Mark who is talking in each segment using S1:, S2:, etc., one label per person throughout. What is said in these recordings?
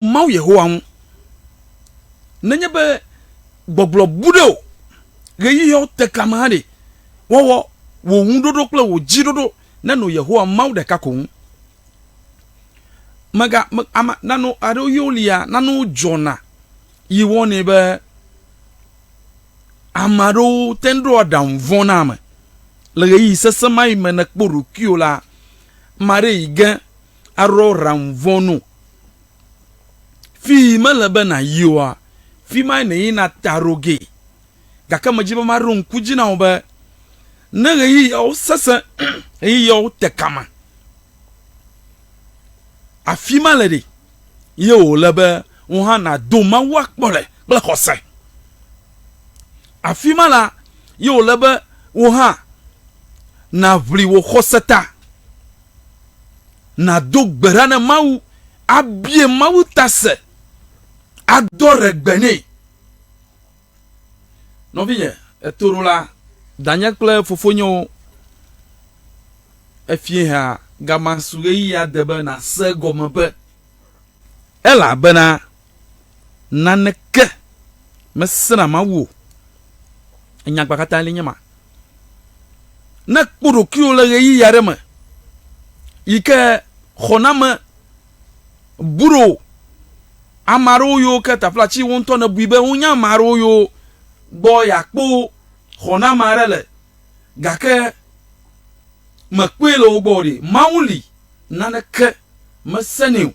S1: Mawu Yehowa ŋu. Nenye be gbɔgblɔ bu ɖe o, ɣeyiɣiawo te kame hã ɖe, wɔwɔ wò ŋuɖoɖo kple wò dziɖoɖo nenɔ Yehowa Mawu ɖeka ko ŋu. Mega, me, ama, nano aɖewo yiwo lia, nanewo dzɔna yi wɔnɛ be ame aɖewo te ŋu ɖoa aɖaŋu vɔ̃ na ame. Le ɣeyiɣi sesẽ ma yi me nèkpɔ ɖokuiwò la, ame aɖe yi ge aɖo aɖaŋu vɔ̃ no. Fi yi mele be nàyi oa, fi mae nèyina ta ɖo gee. Gake medzi be maɖo ŋku dzi na wò be ne ɣeyiɣiawo sesẽ, ɣeyiɣiawo te kama, afi ma le ɖe, ye wòle be wò hã nàdo Mawu akpɔ le kple xɔse. Afi ma la, ye wòle be wò hã nàʋli wò xɔse ta, nàdo gbe ɖa ne Mawu, abie Mawu ta se, adɔ ɖe gbe nɛ. Nɔvinye etoɖola, danye kple fofonyewo, efie hã gama su ɣeyiɣia de be nàse egɔme be, elabena naneke mesena Mawu o. Enyagba katã li nye ma. Ne kpɔ ɖokuiwò le ɣeyiɣi aɖe me yi ke xɔname bu ɖo ame aɖewo yiwo ke taflatsi wo ŋutɔ nèbui be wonye ame aɖewo yiwo gbɔ yeakpɔ xɔname aɖe le gake mèkpɔe le wo gbɔ o ɖe, Mawu li, naneke mesenɛ o.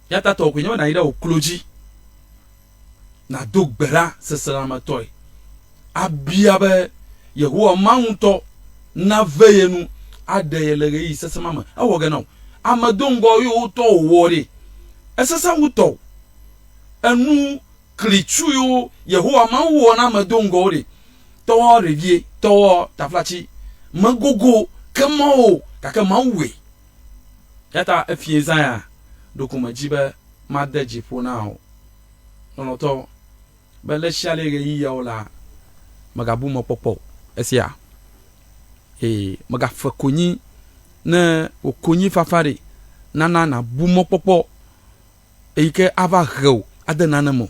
S1: Ya ta tɔwò koe nye be nàyi ɖe wò klo dzi, nàdo gbe ɖa seselãmetɔe, abia be Yehowa Mawu ŋutɔ nave ye nu aɖe ye le ɣeyiɣi sesẽ ma me. Ewɔ ge na wò. Ame do ŋgɔ ye wotɔ wòwɔ ɖe, esesẽ wu tɔwò. Enu klitsu yiwo Yehowa Mawu wɔ na ame do ŋgɔwo ɖe, tɔwɔ ɖevie, tɔwɔ taflatsi, megogo ke mɔ o, gake Mawu wɔe. Eya ta efie zã ya ɖoko medzi be made dzi ƒo na wò, lɔlɔ̃tɔ, be le sia le ɣeyiɣiawo la, mègabu mɔkpɔkpɔ o. Esia? Ee, mègafe konyi ne wò konyifafa ɖe nana nàbu mɔkpɔkpɔ eyi ke ava he wò ade nane me o.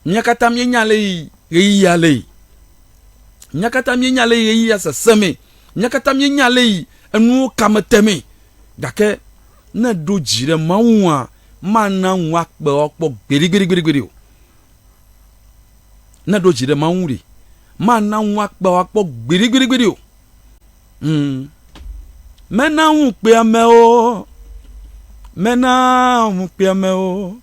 S1: Mía katã míenya ale yi ɣeyiɣia le. Mía katã míenya ale yi ɣeyiɣia sesẽmee. Mía katã míenya ale yi enuwo kame temee. Gake ne èɖo dzi ɖe Mawu ŋua, mana ŋu akpe wò akpɔ gbeɖegbeɖegbeɖe o. Ne èɖo dzi ɖe Mawu ŋu ɖe, mana ŋu akpe wò akpɔ gbeɖegbeɖegbeɖe o. Hmm. Mena ŋu kpe amewo. Mena ŋu kpe amewo.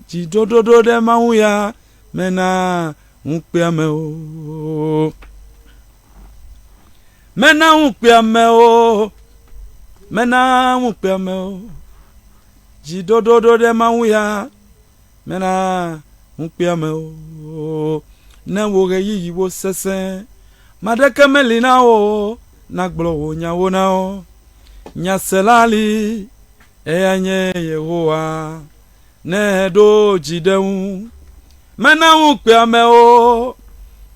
S1: Dziɖoɖoɖo ɖe Mawu ya mena ŋu kpe amewo. Mena ŋu kpe amewo. Mena ŋu kpe amewo. Dziɖoɖoɖo ɖe Mawu ya mena ŋu kpe amewo. Ne wò ɣeyiɣiwo sesẽ, maɖeke meli na wò nagblɔ wò nyawo na wo. Nyasela li. Eya nye Yehowa, ne eɖo dzi ɖe ŋu. Mena ŋu kpe amewo,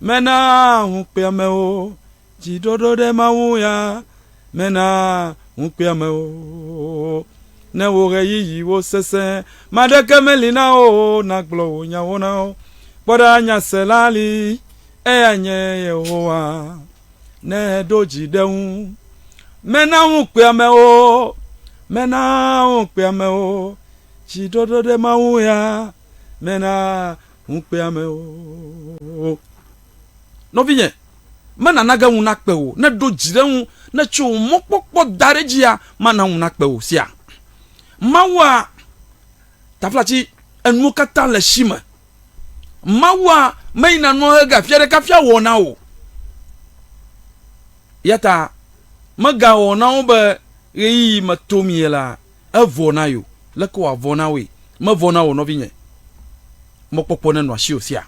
S1: mena ŋu kpe amewo, dziɖoɖo ɖe Mawu ya, mena ŋu kpe amewo. Ne wò ɣeyiɣiwo sesẽ, maɖeke meli na wò nagblɔ wò nyawo na wo. Kpɔ ɖa, nyasela li, eya nye Yehowa. Ne eɖo dzi ɖe ŋu. Mena ŋu kpe amewo, mena ŋu kpe amewo, dziɖoɖo ɖe Mawu ya, mena ŋu kpe amewo. Nɔvinye, menana ge ŋu nakpe wò. Ne ɖo dzi ɖe ŋu, ne tso wò mɔkpɔkpɔ da ɖe edzia, mana ŋu nakpe wò sia. Mawua, taflatsi, enuwo katã le esi me. Mawua meyina nua he ge afi aɖeke hafi awɔ na wò. Ya ta megawɔ na wo be ɣeyiɣi me tom ye la, evɔ na yewo. Leke wòavɔ na woe? Mevɔ na wò nɔvinye. Mɔkpɔkpɔ nenɔ asiwò sia.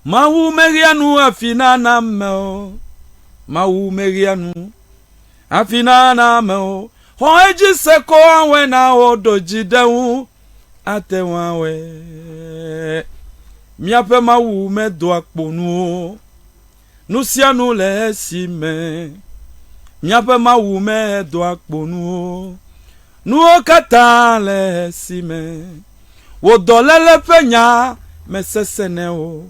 S1: Mawu meɣea nu hafi nana ame o. Mawu meɣea nu hafi nana ame o. Xɔ edzi se ko awɔe na wò ɖo dzi ɖe ŋu. ate ŋu awɔe. Míaƒe Mawu medoa kpo nu o. Nu sia nu le esi me. Míaƒe Mawu medoa kpo nu o. Nuwo katã le esi me. Wò dɔléle ƒe nya mesesẽ nɛ o.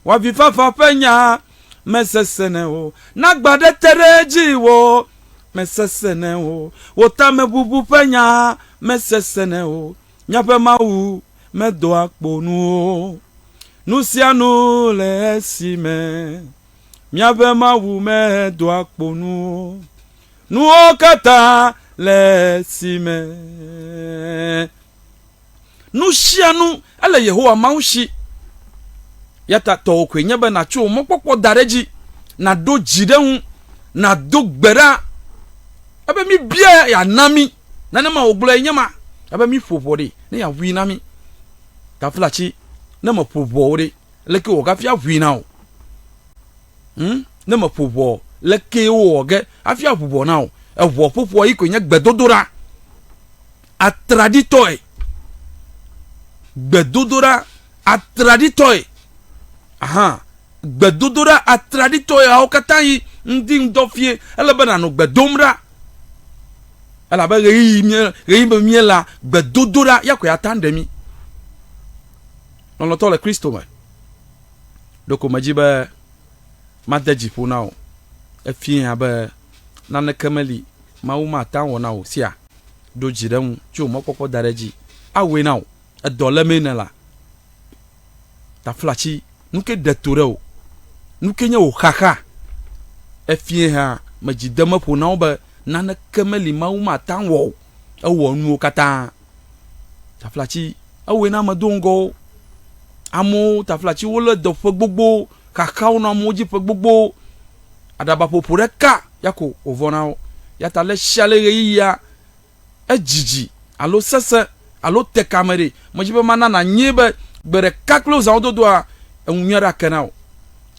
S1: Wò avifafa ƒe nya mesesẽ nɛ o. Ne agba ɖe te ɖe dziwò, mesesẽ nɛ o. Wò tamebubu ƒe nya mesesẽ nɛ o. Míaƒe Mawu medoa kpo nu o. Nu sia nu le esi me. Míaƒe Mawu medoa kpo nu o. Nuwo katã le esi me. Nu sia nu ele Yehowa Mawu si. Ya ta tɔwò koe nye be nàtso wò mɔkpɔkpɔ da ɖe edzi, nàɖo dzi ɖe eŋu, nàdo gbe ɖa. Ebe míbia yeana mí. Nenema wògblɔe nye ma. Ebe míƒo ʋɔ ɖi ne yeaʋui na mí. Taflatsi, ne meƒo ʋɔ o ɖe, leke wòwɔ hafi aʋui na wò? Hm? Ne meƒo ʋɔ, leke wòwɔ ge hafi aʋu ʋɔ na wò? Eʋɔ ƒoƒoa yi koe nye gbedodoɖa. Atraɖitɔe. Gbedodoɖa atraɖitɔe. Aha. Gbedodoɖa atraɖitɔe yawo katã yi ŋdi ŋdɔ fie. Ele be nànɔ gbe dom ɖa. Elabe ɣeyiɣi mía ɣeyiɣi me míelea, gbedodoɖa ya koe ate ŋu ɖe mí. Lɔlɔ̃tɔ le Kristo me. Ɖeko medzi be made dzi ƒo na wò. Efia be naneke meli Mawu mate ŋu awɔ na wò sia. Ɖo dzi ɖe eŋu, tso wò mɔkpɔkpɔ da ɖe edzi. Awɔe na wò. Edɔ lémee nèlea? Taflatsi, nu ke ɖe to ɖe wò? Nu ke nye wò xaxa? Efia hã medzi dem eƒo na wò be naneke meli Mawu mate ŋu awɔ o. Ewɔ nuwo katã. Taflatsi, ewɔe na ame do ŋgɔwo. Amewo, taflatsi, wolé dɔ ƒe gbogbo, xaxawo nɔ amewo dzi ƒe gbogbo. Aɖabaƒoƒo ɖeka ya ko wòvɔ na wo. Ya ta le sia le ɣeyiɣia, edzidzi alo sese alo tekame ɖe, medzi be mana nànyee be gbe ɖeka kple wò zãwo dodoa, enu nyui aɖe ake na wò.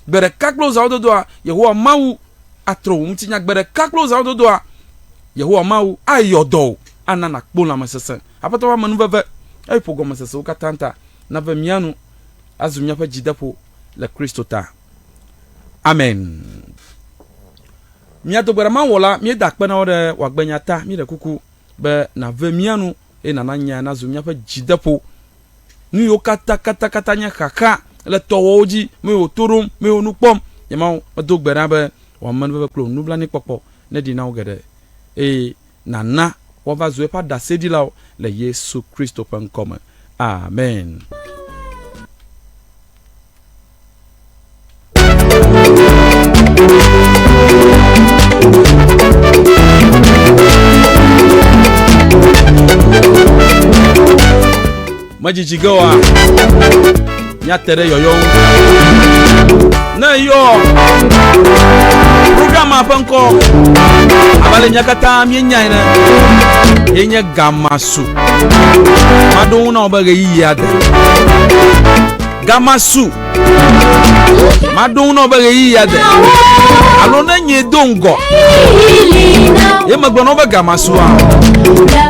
S1: Gbe ɖeka kple wò zãwo dodoa, Yehowa Mawu atrɔ wò ŋutinya. Gbe ɖeka kple wò zãwo dodoa, Yehowa Mawu ayɔ dɔ wò, ana nàkpɔ lãmesesẽ. Aƒetɔ ƒe amenuveve, eye ƒo gɔmesesewo katã ta, nave mía nu azu míaƒe dzideƒo le Kristo ta. Amen. Mía dogbe ɖa Mawu wɔla, míeda akpe na wò ɖe wò agbenya ta. Míeɖe kuku be nàve mía nu eye nàna nyaa nazu míaƒe dzideƒo. Nu yiwo katakatakata nye xaxa le tɔwòwo dzi, me wò to ɖom, me wò nu kpɔm. Nye Mawu, medo gbe ɖa be wò amenuveve kple wò nublanuikpɔkpɔ neɖi na wo geɖe eye nàna woava zu eƒe ɖaseɖilawo le Yesu Kristo ƒe ŋkɔ me. Amen. Medzidzi ge oa, míate ɖe yɔyɔ ŋu. Ne eyɔ programa ƒe ŋkɔ abe ale mía katã míenyae ene, ye nye Gamasu. Maɖo ŋu na wò be ɣeyiɣia de. Gamasu. Maɖo ŋu na wò be ɣeyiɣia de. Alo ne nyee do ŋgɔ ye megblɔ na wò be gamasua,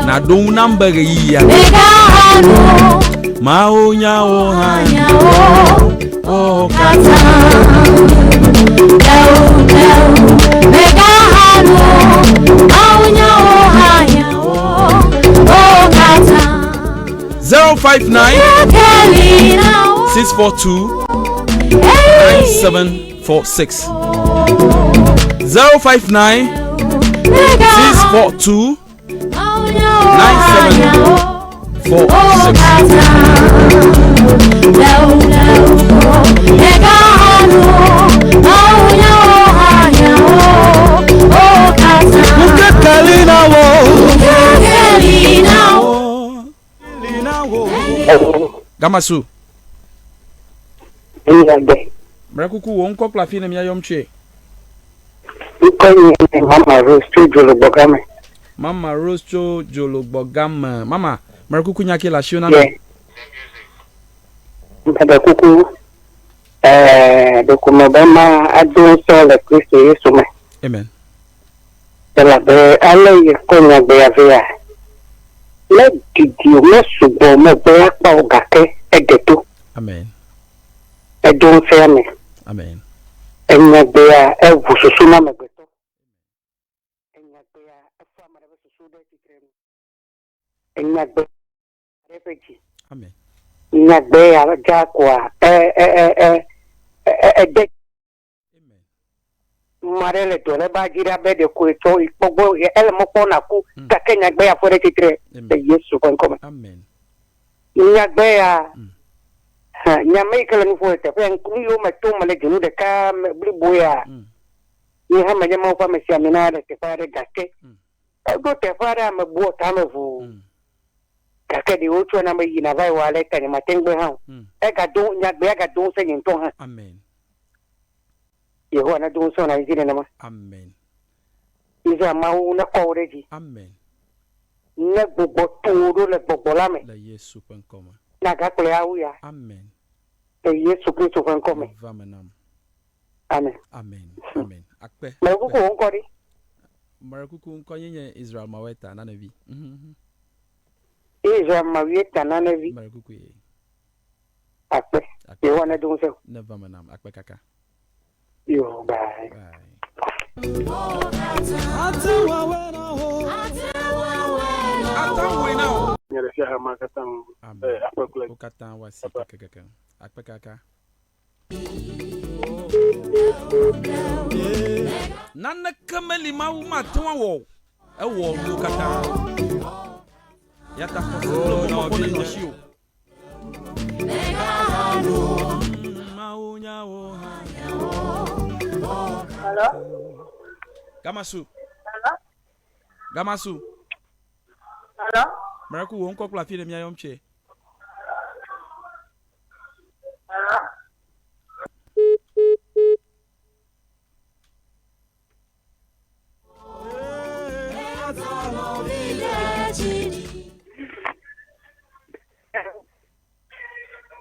S1: nàɖo ŋu nam be ɣeyiɣia de. Mawu nyawo hã wo katã. 059 642 9746. 059 642 9746. Gamasu. Mre kuku wò ŋkɔ kple afi ne míayɔm tsoe.
S2: Ŋkɔ nye Mama Rose tso Dzologbɔgame.
S1: Mama Rose tso Dzologbɔgame. Mama, mre kuku nya ke le asiwò na mi.
S2: Meɖe kuku, ɛɛ, ɖeko mebe ma ado ŋusẽ le Kristo Yesu me.
S1: Amen.
S2: Elabe ale yekpɔ nyagbea vea, medidi o, mesugbɔ o, megblẽ akpa o gake eɖe to.
S1: Amen.
S2: Edo ŋusẽ ame.
S1: Amen.
S2: Enyagbea eʋu susu na amegbetɔ. Enyagbea efɔ ame ɖe ƒe susu ɖe tsitre nu. Enyagbe ɖe ƒe dzi.
S1: Amen.
S2: Nyagbe ya dza koa e e e e e ede
S1: Amen.
S2: Ame aɖe le dɔ le ba dzi ɖa be ɖeko etsɔ kpɔgbɔ ele mɔ kpɔm na ku
S1: Mm.
S2: gake nyagbe ya fɔ ɖe tsitre le
S1: Amen.
S2: Yesu ƒe ŋkɔ me.
S1: Amen.
S2: Nyagbe ya
S1: Mm.
S2: hã, nya me yi ke le nu ƒom le teƒe ya, nu yiwo me tom mele dzonu ɖeka me bliboe ya,
S1: Mm.
S2: nye hã menye Mawu ƒe amesiamina le teƒe aɖe gake
S1: Mm.
S2: eɖo teƒe aɖe ame bua tame ʋuu.
S1: Mm.
S2: Gake ɖe wotsɔe na be yina va yi wɔ ale ta nyemate ŋu gbe hã o.
S1: Mm.
S2: Egado nyagbea gado ŋusẽ nye ŋutɔ hã.
S1: Amen.
S2: Yehowa nedo ŋusẽ wò nàyi dzi nenema.
S1: Amen.
S2: Israel Mawu nekɔ wò ɖe dzi.
S1: Amen.
S2: Ne gbugbɔ tu wò ɖo le gbɔgbɔ la me.
S1: Le Yesu ƒe ŋkɔ me.
S2: Nagakplɔe awu ya.
S1: Amen.
S2: Le Yesu Kristo ƒe ŋkɔ me.
S1: Neva me nam.
S2: Amen.
S1: Amen. Amen. Akpe.
S2: Mele kuku wò ŋkɔ ɖi.
S1: Mele kuku ŋkɔ nye nye Israel Maweta Nanevi. Mhm.
S2: Israel Maweta Nanevi.
S1: Mele kuku ye.
S2: Akpe.
S1: Akpe.
S2: Yehowa nedo ŋusẽ wò.
S1: Neva me nam. Akpe kaka.
S2: Yo, bye.
S1: Bye.
S3: Nye ɖe sia hamea katã ŋu.
S1: Amen.
S3: Eh, akpe kple
S1: Wo katã woasi kekekeke. Akpe kaka. Naneke meli Mawu mate ŋu awɔ o. Ewɔ nuwo katã. Ya ta xɔse kple mɔkpɔkpɔ nenɔ asiwò. Mawu nya wò hã.
S4: Hello?
S1: Gamasu.
S4: Hello?
S1: Gamasu.
S4: Hello?
S1: Mɛrɛku wò ŋkɔ kple afi ɖe mía yɔm tse.
S4: Hello?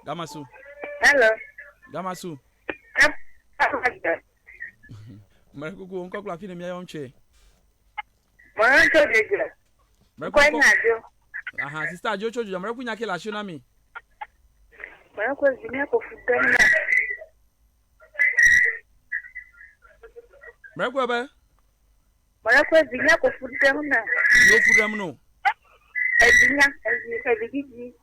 S1: Gamasu.
S4: Hello.
S1: Gamasu. Mɛrɛkuku wò ŋkɔ kple afi ɖe mía yɔm tse.
S4: Mɔyɔ tso dzedze.
S1: Mɛrɛku
S4: Ŋkɔe
S1: ŋkɔ.
S4: nye Adzo.
S1: Aha, sista Adzo tso dzedze. Mɛrɛku nya ke le asio na mi.
S4: Mɔyɔ kɔ zi mía ƒo fu dem na.
S1: Mɛrɛku ebe.
S4: Mɔyɔ kɔ zi mía ƒo fu dem na.
S1: Viwo fu ɖem no.
S4: Evi nya, evi, evi dzidzi.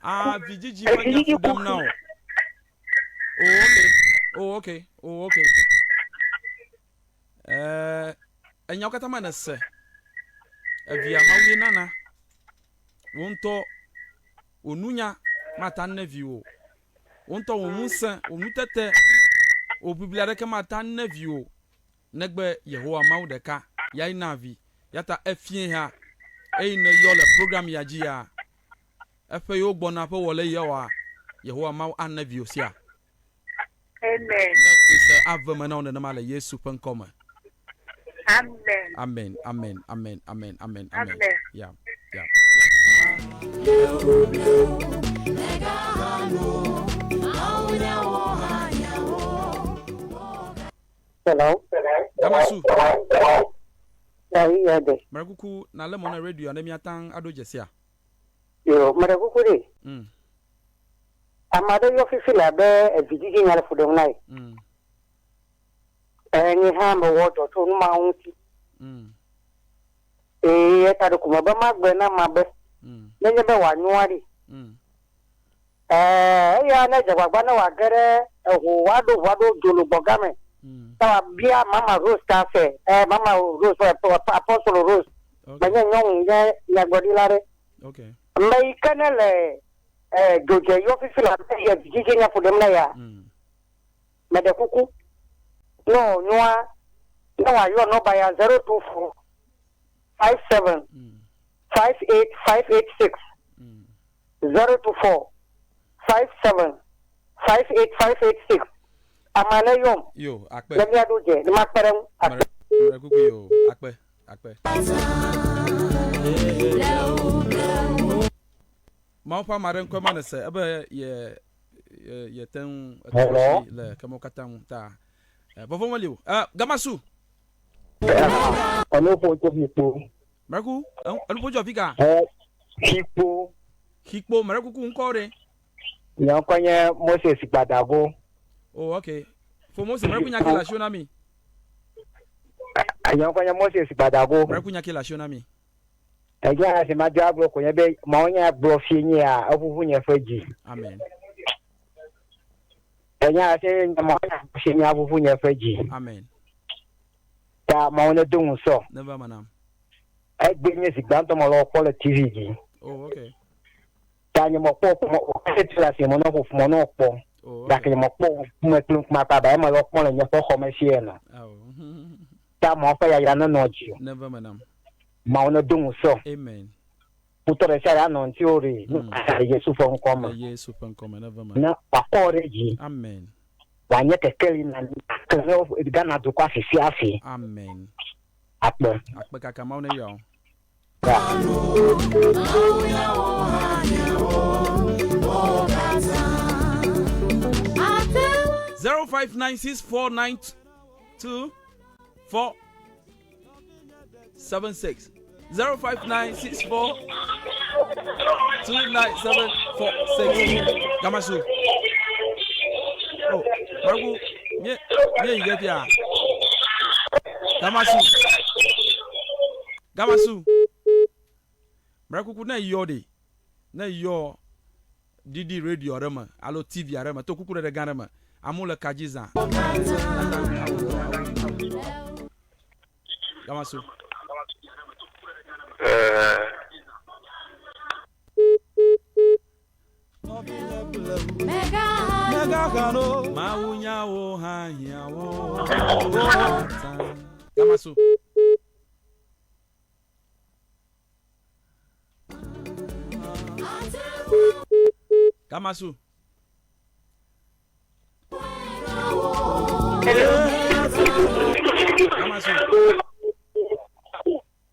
S1: Ah, vidzidzi ƒe nya fu ɖem na o. Oh, okay. Oh, okay. Oh, okay. Eh, enyawo katã me nèse. Evia Mawue nana. Wò ŋutɔ wò nunya mata ne viwò. Wò ŋutɔ wò ŋusẽ, wò nutete, wò ʋiʋli aɖeke mata ne viwò negbe Yehowa Mawu ɖeka yae naa vi. Yata efie ha eyi nèyɔ le program ya dzi ya eƒe yewo gbɔna ƒe wɔle ya oa, Yehowa Mawu ane viwò sia.
S4: Amen.
S1: Ne ƒoe se ave me na wò nenema le Yesu ƒe ŋkɔ me.
S4: Amen.
S1: Amen, amen, amen, amen, amen, amen.
S4: Amen.
S1: Ya, ya, ya.
S2: Hello.
S1: Damasu,
S2: Ayi ya de.
S1: mele kuku nalé mɔ na radio ne míate aɖo dzesia.
S2: Yo, mele kuku ɖe. Ame aɖe yɔ fifi le abe evidzidzi nya le fu ɖem na ye. Eh, nye hã mewɔ dɔ tso nu ma ŋuti. Eye eta ɖeko mebe magblɔe na amea be nenye be wòanyoa ɖi. Eh, eya ne dze agbagba ne wòage ɖe eʋu woaɖo ʋu aɖo dzologbɔ game. Ne wòabia Mama Rose ta se. Eh, Mama Rose, Apostle Rose.
S1: Okay.
S2: Menye nyɔnu nye nyagblɔɖila ɖe.
S1: Okay.
S2: Ame yi ke ne le eh, dzodze yɔ fifi le abe ye vidzidzi nya ƒo ɖem na ya. Meɖe kuku. Ne wònyoa, ne wòayɔ nɔmba ya 024 57 58 586 024 57 58 586. Amea ne yɔm.
S1: Yo, akpe.
S2: Ne míaɖo dze, ne makpe ɖe eŋu. Akpe.
S1: Mele kuku yo, akpe, akpe. Mawu ƒe ame aɖe ŋkɔe ma nèse ebe ye ye yete ŋu etrɔ
S2: Hello?
S1: asi le kemewo katã ŋu ta. Eh, vɔvɔ̃ meli o. Eh, Gamasu.
S5: Ɔnuƒo tso Xikpo.
S1: Mɛrɛku, enuƒo tso afi ka?
S5: Ɛ Xikpo.
S1: Xikpo, mɛrɛku ku ŋkɔ ɖe.
S5: Nye ŋkɔ nye Moses Gbadago.
S1: Oh, okay. Fo Mose, mɛrɛku nya ke le asiwò na mi.
S5: Nye ŋkɔ nye Moses Gbadago.
S1: Mɛrɛku nya ke le asiwò na mi.
S5: Enya si madzɔ agblɔ ko nye be Mawu nya gblɔ fie nye ya eʋuʋu nye ƒe dzi.
S1: Amen.
S5: Enya si Mawu nya gblɔ fie nye eʋuʋu nye ƒe dzi.
S1: Amen.
S5: Ta Mawu ne do ŋusɔ.
S1: Neva me nam.
S5: Egbe nye zi gbãtɔ me le wokpɔ le TV dzi.
S1: Oh, okay.
S5: Ta nye mekpɔ kpɔ o kasɛti le asi me ne ƒoƒu me ne wokpɔ.
S1: Oh,
S5: Gake
S1: okay.
S5: nye mekpɔ ŋkume kple ŋkume akpa abe eme le wokpɔ le nye ƒe xɔme fie ene.
S1: Ao.
S5: Ta Mawu ƒe yayra nenɔ dziwò.
S1: Neva me nam.
S5: Mawu nedo ŋusɔ.
S1: Amen.
S5: Futɔ ɖe sia ɖe anɔ ŋutiwò ɖi. Nu ka le Yesu ƒe ŋkɔ me.
S1: Le Yesu ƒe ŋkɔ me neva me.
S5: Ne wòakɔ wò ɖe dzi.
S1: Amen.
S5: Wòanye kekeli na aklẽ Ghana dukɔa afi sia afi.
S1: Amen.
S5: Akpe.
S1: Akpe kaka Mawu neyra wò. 05964924 76 05964 29746 Gamasu. Oh, Marku, nye nye yi ge fia. Gamasu. Gamasu. Mrekuku ne yɔ ɖe, ne yɔ ɖiɖi radio aɖe me alo TV aɖe me to kuku ɖeɖe gã aɖe me, amewo le ka dzi zã. Gamasu. Mawu nyawo hã hiã wo. Gamasu. Gamasu. Gamasu.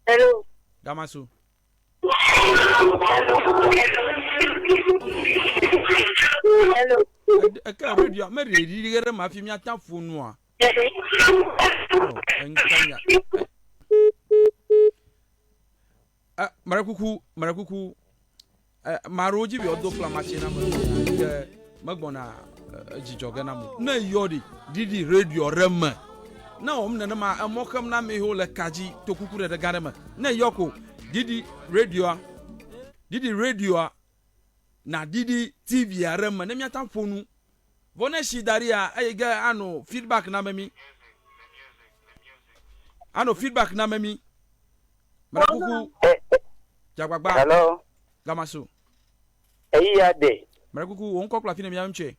S4: Hello.
S1: Gamasu.
S4: Hello.
S1: Eke radio me ɖeɖi ɖe ma fi miata ƒo nua. Oh, eŋkanya. Mrekuku, mrekuku. Maɖewo dzi be yewoado kplamatse na ame ke megbɔna dzidzɔ ge na mo. Ne yɔ ɖi ɖiɖi radio ɖe me. Ne wɔm nenema emɔ xem na ame yiwo le ka dzi to kuku ɖeɖe gã ɖe me. Ne yɔ ko ɖiɖi radioa, ɖiɖi radioa na ɖiɖi TV aɖe me ne míate ƒo nu. Vɔ ne si da ɖia eye ge ano feedback na me mi. Ano feedback na me mi. Mrekuku dzagbagba.
S5: Hello.
S1: Gamasu.
S5: Eyi ya de.
S1: Mrekuku wo ŋkɔ kple afi ne mia ŋutsue.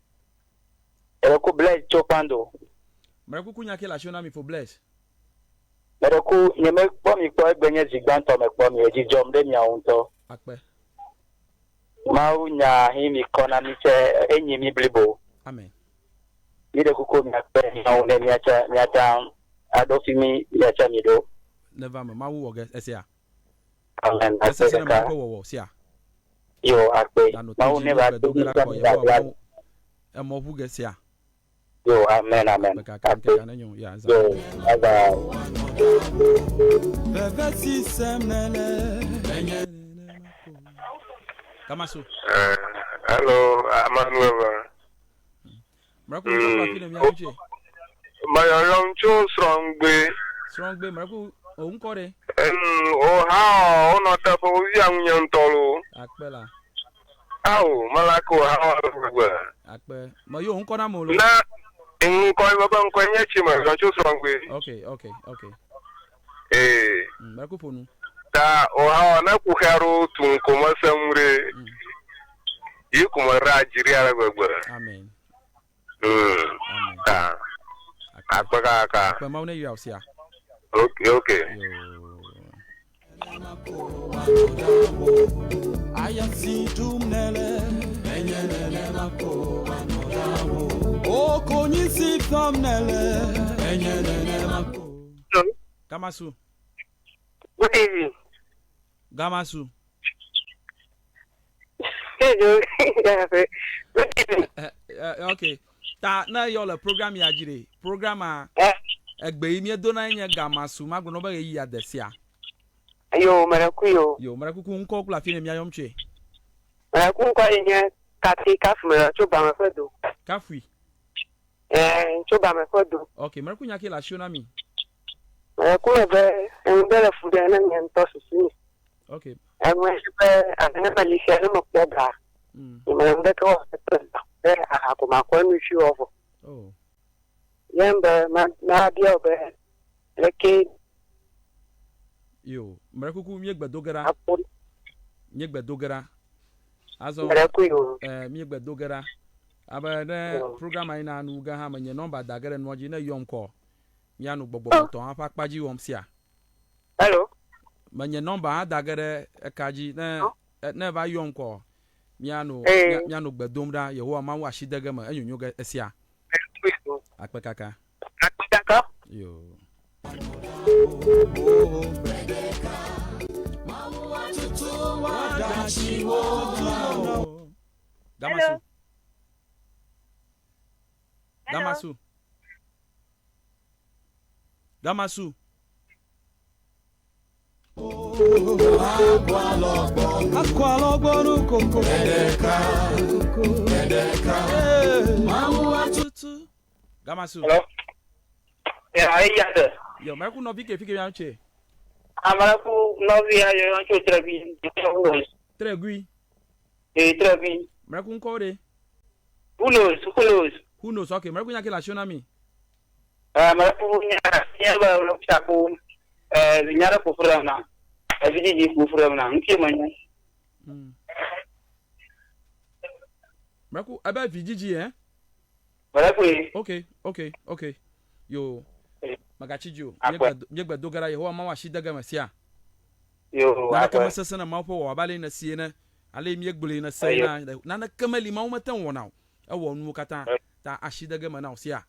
S5: Mrekuku Blaise tso Kpando.
S1: Mrekuku nya ke le asiwo na mi fo Blaise.
S5: Mrekuku nye mekpɔ mi kpɔ egbe nye zi gbãtɔ mekpɔ mi edzi dzɔm ɖe miawo ŋutɔ.
S1: Akpe.
S5: Mawu nya hi mi kɔ na mi tse enyi mi blibo.
S1: Amen.
S5: Mi ɖe kuku miakpe miawo ne miatsa miata aɖo fi mi miatsa mi ɖo.
S1: Neva me Mawu wɔ ge esia.
S5: Amen. Akpe
S1: Esese ne
S5: ɖeka.
S1: Mawu ƒe wɔwɔ sia.
S5: Yo akpe.
S1: Nano
S5: Mawu
S1: to dzi
S5: ne va
S1: míagbe do
S5: do
S1: ge
S5: mi
S1: ɖa
S5: tsa
S1: kɔ
S5: mi
S1: Yehowa
S5: ɖa.
S1: Mawu emɔ ʋu ge sia.
S5: Yo amen amen.
S1: Akpe kaka
S5: Akpe.
S1: ŋkeke nenyo ya za.
S5: Yo bye bye.
S1: Veve si sem nele. Gamasu.
S3: Hello, Emmanuel.
S1: Mrekuku ŋkɔ kple afi ne mia ŋutsue.
S3: Meyɔyɔm tso srɔ̃ŋgbe.
S1: Srɔ̃gbe mrekuku o ŋkɔ ɖe.
S3: Oha wonɔ teƒe wovia ŋunye ŋutɔ lo.
S1: Akpe la.
S3: Ao, melake oha ale gbegbe.
S1: Akpe. Me yo ŋkɔ na mo lo.
S3: Ne ŋkɔ be ŋkɔe nye tsi me yɔ tso srɔ̃ŋgbe.
S1: Okay.
S3: Ee.
S1: Mrekuku ƒo nu.
S3: Ta oha ne kuxi aɖewo tu ŋko mese ŋu ɖe. Yi ko me ɖe adzi ɖi ale gbegbe.
S1: Amen. Amen.
S3: Ta akpe kaka.
S1: Akpe Mawu ne yra wò sia.
S3: Okay.
S1: Yo. Gamasu.
S2: Good evening.
S1: Gamasu.
S2: Hello. Good evening.
S1: Okay. Ta ne yɔ le program ya dzi ɖe. Program a egbe yi míedona nye Gamasu magblɔ na wo be ɣeyiɣi ade sia.
S2: Yo, mrekuku yo.
S1: Yo, mrekuku ŋkɔ kple afi ne miayɔm tsoe.
S2: Mrekuku ŋkɔ ye nye Kafi Kafu me tso Bame ƒe do.
S1: Kafui.
S2: Tso Bame ƒe do.
S1: Okay, mrekuku nya ke le asiwo na mi.
S2: Mrekuku me be enu ɖe le fu ɖe ne nye ŋutɔ susu mi.
S1: Ok.
S2: Eŋue si be ame ne meli sia ne mekpɔ ga, nyemele nu ɖeke wɔ kple be aha ko makɔ enu tsi wɔ vɔ.
S1: Oh.
S2: Ye be ma mabia wò be leke
S1: Yo, mre kuku míegbe do ge ɖa.
S2: akpɔ
S1: Míegbe do ge ɖa. Azɔ
S2: mre kui o.
S1: eh, míegbe do ge ɖa. Abe ne program yina nu ge hã menye nɔmba da ge ɖe nua dzi ne yɔm kɔ. Míanu gbɔgbɔmetɔ hã ƒe akpa dzi wɔm sia.
S2: Hello.
S1: Menye nɔmba hã da ge ɖe eka dzi ne ne va yɔm kɔ. Míanu
S2: Eh.
S1: míanu gbe dom ɖa Yehowa Mawu asi de ge me enyonyo ge esia. Akpe kaka.
S2: Akpe kaka.
S1: Yo. Damasu. Damasu. Damasu. Gamasu.
S5: Hello. Ya, eya de.
S1: Yo, mɛku nɔvi ke fi ke miam tse.
S5: Amalaku nɔvi ya yɔ tso Trevi.
S1: Tregui.
S5: Ee Trevi.
S1: Mɛku ŋkɔ de.
S5: Who knows? Who knows?
S1: Who knows? Okay, mɛku nya ke le asio na mi.
S5: Amalaku nya nya be tsako nya ɖe ƒo ƒu ɖem na. Evidzidzi ƒo ƒu ɖem na. Ŋuti me nya.
S1: Mɛku ebe vidzidzi eh?
S5: Mɛku ye.
S1: Okay. Yo. Magatsi dzi o.
S5: Akpe.
S1: Míegbe do ge ɖa Yehowa Mawu asi de ge me sia.
S5: Yo
S1: Naneke
S5: akpe.
S1: mesesẽ na Mawu ƒe wɔwɔ abe ale yi nèsi ene, ale yi míegblɔe nèse
S5: Eyo.
S1: ena. Naneke meli Mawu mete ŋu wɔna o. Ewɔ nuwo katã ta asi de ge me na wò sia.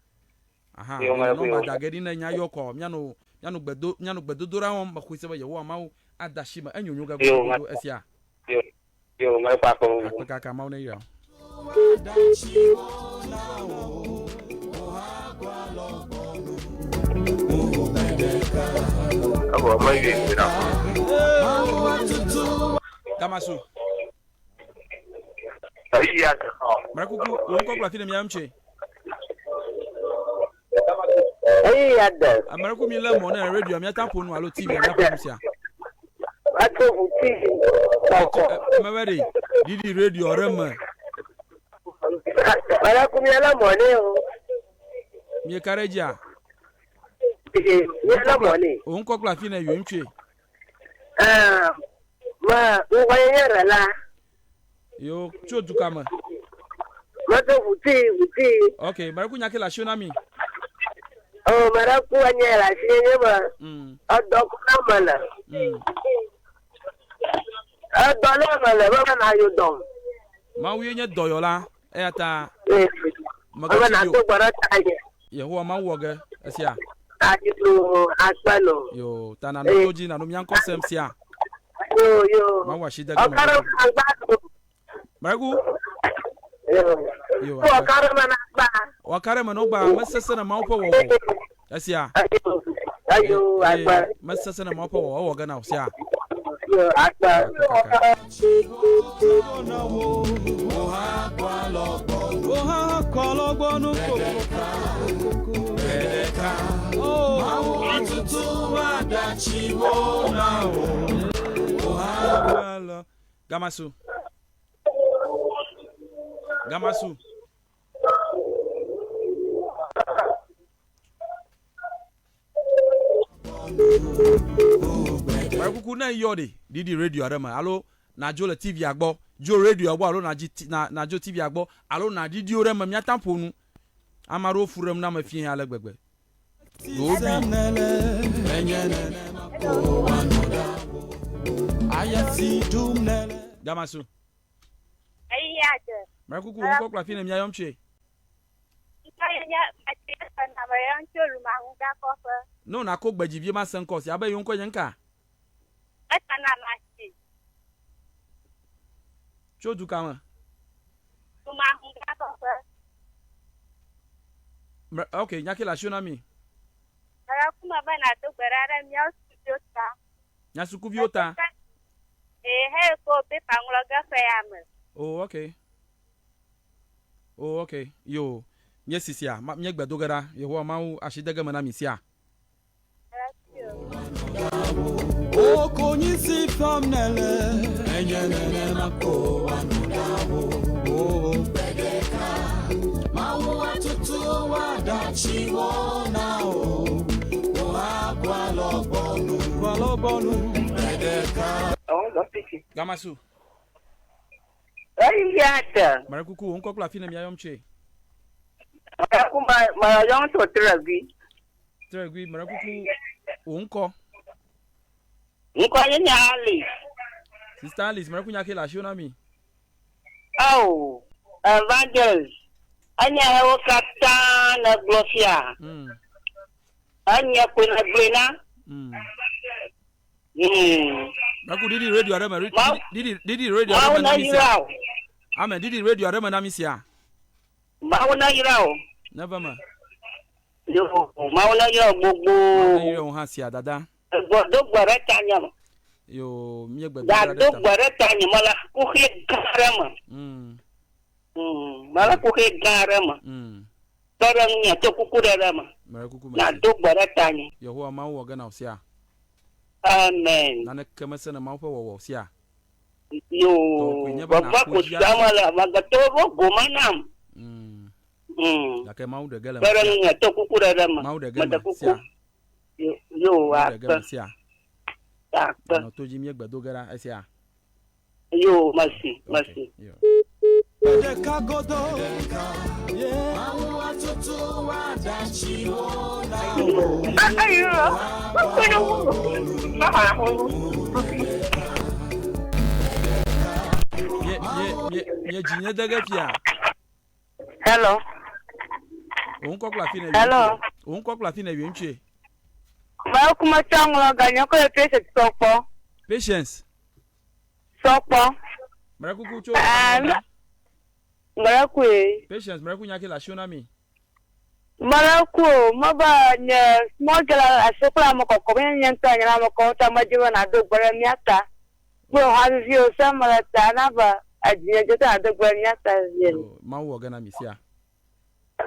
S1: Aha,
S5: Yo
S1: menye
S5: mɛku
S1: nɔmba
S5: yo.
S1: da ge ɖi ne nya yɔ kɔ míanɔ míanɔ gbe do míanɔ gbedodoɖa wɔm. Mexɔe se be Yehowa Mawu ade asi me enyonyo ge
S5: Yo
S1: godogodo esia.
S5: Yo yo mɛku akpe.
S1: Akpe kaka Mawu neyra wò.
S3: Evɔ meyi dzra.
S1: Damasu.
S3: Eya.
S1: Mre kuku wò ŋkɔ kple afi ne miam tse.
S2: Eya de.
S1: Mre kuku mi lé mɔ ne radio miata ƒo nu alo TV mia ƒo nu sia.
S2: Ato ʋu TV kɔkɔ.
S1: Mewɛ ɖe ɖiɖi radio ɖe me.
S2: Mre kuku mi lé mɔ ne o.
S1: Mieka ɖe dzia.
S2: Mi lé mɔ ne.
S1: Wò ŋkɔ kple afi ne yom tse.
S2: Ma ŋkɔ nye nye ɖe la.
S1: Yo tso duka me.
S2: Meto ʋu TV ʋu TV.
S1: Ok, mre kuku nya ke le asio na mi.
S2: O mre kuku nye le asi nye me. Edɔ ku na me le. Edɔ le me le be na yo dɔm.
S1: Mawu ye nye dɔyɔla eya ta
S2: Ebe
S1: megatsi
S2: na
S1: dzi
S2: do
S1: o.
S2: gbɔ ɖe ta nye.
S1: Yehowa Mawu wɔ ge esia.
S2: Ati akpe no.
S1: Yo ta nanɔ to dzi nanɔ mía ŋkɔ sem sia.
S2: Yo yo.
S1: Mawu asi de ge me.
S2: Ɔka ɖe agba do.
S1: Mreku.
S2: Yo.
S1: Yo
S2: Ɔka ɖe me na agba.
S1: Wɔka ɖe me na wogba mesesẽ na Mawu ƒe wɔwɔ esia.
S2: Ayo akpe.
S1: Mesesẽ na Mawu ƒe wɔwɔ ewɔ ge na wò sia.
S2: Yo akpe.
S1: Gamasu. Gamasu. Mre kuku ne yɔ ɖe ɖiɖi radio aɖe me alo nadzo le TV gbɔ dzo radio gbɔ alo nadzi na nadzo TV gbɔ alo naɖiɖiwo ɖe me miata ƒo nu. Ame aɖewo fu ɖem na ame fie ale gbegbe. Ɖewo ɖui. Damasu.
S4: Eya de.
S1: Mre kuku wò ŋkɔ kple afi ne miayɔm tsoe.
S4: Ŋkɔ ye nye Matia Sanamayɔm tso Lumaŋugakɔƒe.
S1: Ne wò nakɔ gbe dzi vie ma se ŋkɔ si abe yewo ŋkɔ nye ŋka.
S4: Esana Mati.
S1: Tso duka me.
S4: Lumaŋugakɔƒe.
S1: Mre ok nya ke le asio na mi.
S4: Mre kuku me be nàdo gbe ɖa ɖe míawo sukuviwo ta.
S1: Nya sukuviwo ta.
S4: Ee, he ko pepa ŋlɔ ge ƒe ya me.
S1: Oh ok. Oh ok. Yo. Mie sisia ma mie gbe do ge ɖa. Yehowa Mawu asi de ge me na mi sia. Wo konyi si fam nele, enye nenema ko wòanɔ na wò. Gbe ɖeka, Mawu atutu wò aɖatsiwo na wò, wò hã ku alɔgbɔnu. Ku alɔgbɔnu. Gbe ɖeka. Gamasu.
S6: Eya de.
S1: Mare kuku, wò ŋkɔ kple afi ne miayɔm tsoe.
S6: Mare kuku, meyɔyɔm tso Tregui.
S1: Tregui, mare kuku, wò ŋkɔ.
S6: Ŋkɔ nye nye Alice.
S1: Sister Alice, mare kuku nya ke le asiwò na mi.
S6: Ao, Evangelist, enya hewo katã nègblɔ fia. Enye koe nègblɔe na.
S1: Mare didi radio aɖe me, didi didi radio aɖe me na mi sia. Amen, didi radio aɖe me na mi sia.
S6: Mawu nayra wò.
S1: Neva me.
S6: Yo, Mawu nayra wò gbogbo.
S1: Mawu nayra wò hã sia dada.
S6: Egbɔ do gbe ɖe tanye me.
S1: Yo, míegbe do
S6: gbe
S1: ɖe
S6: ta. Do gbe ɖe tanye mele kuxi gã aɖe me. Mele kuxi gã aɖe me. Kpe ɖe ŋunye to kuku ɖeɖe me.
S1: Mele kuku me.
S6: Nàdo gbe ɖe tanye.
S1: Yehowa Mawu wɔ ge na wò sia.
S6: Amen.
S1: Naneke mesẽ ne Mawu ƒe wɔwɔ o sia.
S6: Yo, vava ko sia mele, amegbetɔwo ƒe gome nam.
S1: Gake Mawu ɖe ge le
S6: Kpe ɖe ŋunye to kuku ɖeɖe me.
S1: Mawu ɖe ge
S6: Meɖe
S1: me
S6: kuku.
S1: sia.
S6: Yo, yo,
S1: Mawu ɖe ge
S6: akpe.
S1: me sia.
S6: Akpe.
S1: Nɔ to dzi míegbe do ge ɖa esia.
S6: Yo, mesi, mesi.
S1: Yo.
S7: Ɖeka godo. Mawu atutu aɖatsiwo na wò.
S1: Mie, mie, mie, mie dzi nye de ge fia.
S6: Hello.
S1: Wò ŋkɔ kple afi nèyɔ
S6: Hello.
S1: ŋutsu. Wò ŋkɔ kple afi nèyɔ ŋutsue.
S6: Mawu kuma tsɔ ŋlɔ ganye kɔ le patience sɔkpɔ.
S1: Patience.
S6: Sɔkpɔ.
S1: Mre kuku tso.
S6: Ah, mre kue.
S1: Patience mre ku nya ke le asiwo na mi.
S6: Mre ku o, mebe nye small girl asi kple ame kɔkɔ menye nye ŋutɔ nye ame kɔkɔ ta medzi be nàdo gbe ɖe mía ta. Kple hã vivi o se mele ta na be edzinye dze ta nàdo gbe ɖe mía ta vivie.
S1: Yo, Mawu wɔ ge na mi sia.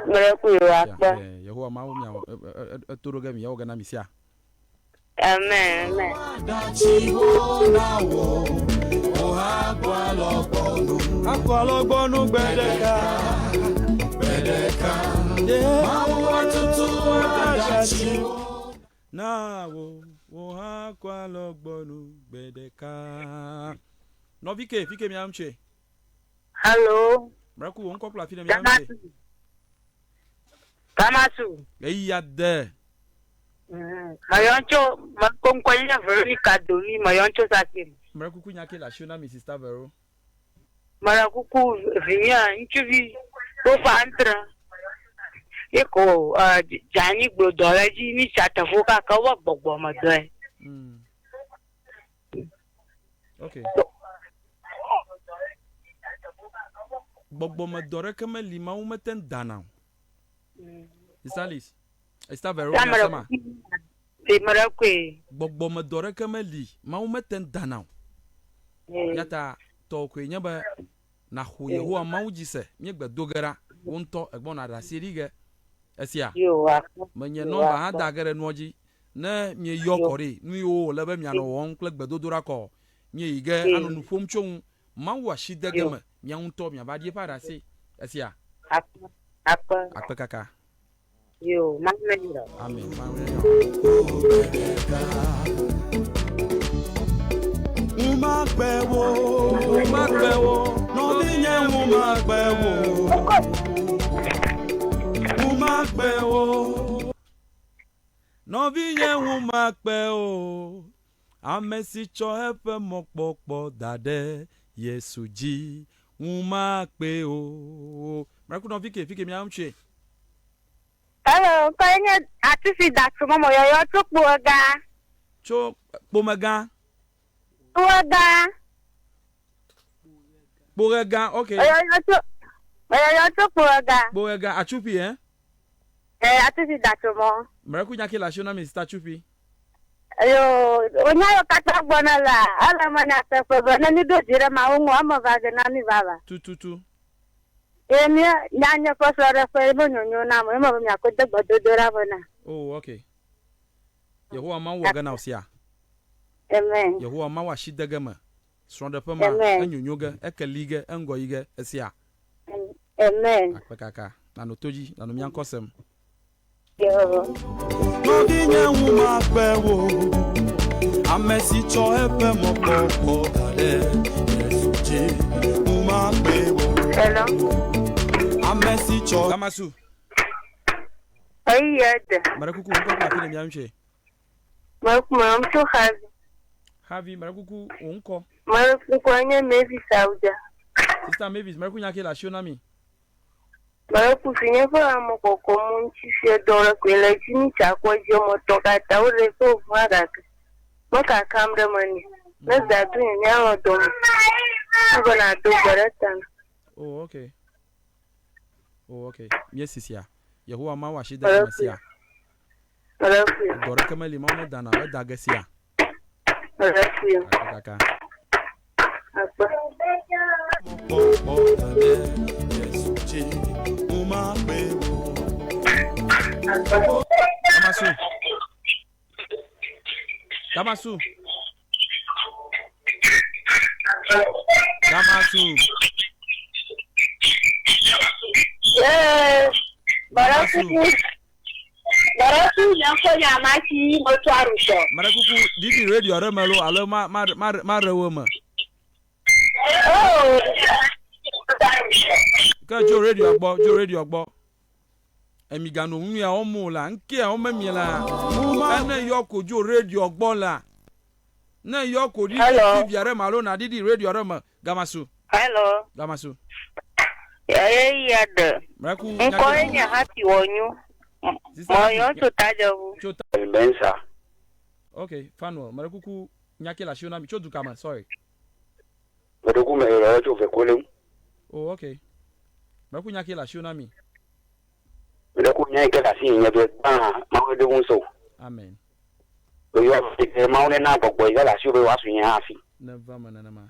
S6: Mre ku yo akpe.
S1: Eh, Yehowa Mawu mia eto ɖo ge mi ewɔ ge na mi sia.
S6: Amen, amen.
S7: Aɖatsiwo na wò, wò hã ku alɔgbɔnu.
S1: Aku alɔgbɔnu gbe ɖeka.
S7: Gbe ɖeka. Mawu atutu aɖatsiwo.
S1: Na wò, wò hã ku alɔgbɔnu gbe ɖeka. Nɔvi ke, fi ke mia ŋutse.
S6: Hello.
S1: Mreku wò ŋkɔ kple afi ne mia ŋutse.
S6: Kamasu.
S1: Eya de.
S6: Meyɔ tso mekɔ ŋkɔ nye Veronica Domi meyɔ tso Sasem.
S1: Mre kuku nya ke le asiwò na mi Sista Vero.
S6: Mele kuku vinye ŋutsuvi woƒe antre ye ko dze anyi gblɔ dɔ le edzi mi tsa teƒewo kaka wobe gbɔgbɔ me dɔe.
S1: Ok. Gbɔgbɔ me dɔ ɖeke meli Mawu mete ŋu dana o. Sister Alice. Sister Vero, miasema. Gbɔgbɔ me dɔ ɖeke meli Mawu mete ŋu dana o. Ya ta tɔwò koe nye be nàxo Yehowa Mawu dzi se. Míegbe do ge ɖa. Wò ŋutɔ ègbɔna ɖe asi ɖi ge. Esia? Menye nɔmba hã da ge ɖe nua dzi. Ne mieyɔ kɔ ɖi, nu yiwo wòle be mianɔ wɔwɔm kple gbedodoɖa kɔ, mieyi ge anɔ nu ƒom tso ŋu. Mawu asi de ge me. Mia ŋutɔ miava ɖi eƒe aɖasi. Esia? Akpe kaka. Amen. Mawu neyra wò.
S7: Ŋumakpe wo,
S1: ŋumakpe wo,
S7: nɔvinye ŋumakpe wo, ŋumakpe wo.
S1: Nɔvinye ŋumakpe o, ame si tsɔ eƒe mɔkpɔkpɔ da ɖe Yesu dzi, ŋumakpe o. Mreku nɔvi ke, fi ke mía ŋutsue.
S4: Hello, ŋkɔe nye Atisi Datsu mɔmɔ yɔyɔ tso Kpoega.
S1: Tso Kpomegã.
S4: Kpoega.
S1: Kpoega, ok.
S4: Meyɔyɔ tso meyɔyɔ tso Kpoega.
S1: Kpoega, Atsupi, eh?
S4: Eh, Atisi Datsu mɔ.
S1: Mreku nya ke le asiwò na mi, Sista Atsupi.
S4: Eyo, wonya yiwo katã gbɔna la, ele eme nyateƒe be ne míɖo dzi ɖe Mawu ŋu, eme va ge na mí vavã.
S1: Tututu.
S4: Eye mía nya nye ƒe srɔ̃ɖeƒe ye be nyonyo nam, eye mebe miakɔ de gbedodoɖa me nam.
S1: Oh, ok. Yehowa Mawu wɔ ge na wò sia.
S4: Amen.
S1: Yehowa Mawu asi de ge me. Srɔ̃ɖeƒe ma,
S4: Amen.
S1: enyonyo ge, eke li ge, eŋgɔ yi ge, esia.
S4: Amen.
S1: Akpe kaka. Nànɔ to dzi, nànɔ mía ŋkɔ sem.
S4: Yo.
S7: Nɔvinye ŋu makpe wò, ame si tsɔ eƒe mɔkpɔkpɔ da ɖe Yesu dzi, ŋu makpe wò.
S6: Hello.
S7: Ame si tsɔ.
S1: Gamasu.
S6: Eyi ya de.
S1: Mele kuku ŋkɔ kple afi le mía ŋutsɛ.
S6: Mekuma tso Xavi.
S1: Xavi, mele kuku wò ŋkɔ.
S6: Mele kuku nye Mavis Awuja.
S1: Sister Mavis, mele kuku nya ke le asiwò na mi.
S6: Mele kuku nye ƒe ame kɔkɔ mu ŋuti fie dɔ ɖe koe le edzi mi tsa kɔ dzi ɔmɔ tɔ katã wo ɖe ƒe ʋua gake mekakam ɖe me nɛ. Ne zã do nye míalɔ dɔme. Ebe na do gbe ɖe ta na.
S1: Oh, okay. Oh, okay. Míesi sia. Yehowa Mawu asi de eme sia. Dɔ ɖeke meli Mawu medana o, eda ge sia. Akpe kaka.
S6: Akpe.
S7: Mɔkpɔkpɔ da ɖe Yesu dzi, ŋu makpe wò.
S1: Damasu. Damasu. Damasu.
S4: Ee, Barakuku. Baraku nye ŋkɔ nye amasi metso arutɔ.
S1: Barakuku didi radio ɖe me lo alo ma ma ma ma ɖe wo me.
S4: Oh.
S1: Ke dzo radio gbɔ, dzo radio gbɔ. Emi gano nu ya wɔm o la, ŋke ya wɔm mi la. Ene yɔ ko dzo radio gbɔ la. Ne yɔ ko ɖiɖi
S6: Hello.
S1: TV aɖe me alo nàɖiɖi radio aɖe me, Gamasu.
S6: Hello.
S1: Gamasu.
S6: Eyi ya de.
S1: Mraku.
S6: Ŋkɔ nye Happy Wɔnyu.
S1: Sister
S6: Mɔyɔ
S1: Happy.
S6: tso Tadzeʋu.
S1: Tso ta.
S5: Bensa.
S1: Ok, Fanuel. Mrakuku nyake le asiwò na mi tso duka me, sorry.
S5: Meɖoku me yɔrɔ tso vekole ŋu.
S1: Oh, ok. Mraku nyake le asiwò na mi.
S5: Meɖoku nya yi ke le asi nye be gbã Mawu ɖe ŋusẽ o.
S1: Amen.
S5: Eyɔ ke Mawu nena gbɔgbɔ yi ke le asiwò be wòasu nye hã hafi.
S1: Neva me nenema.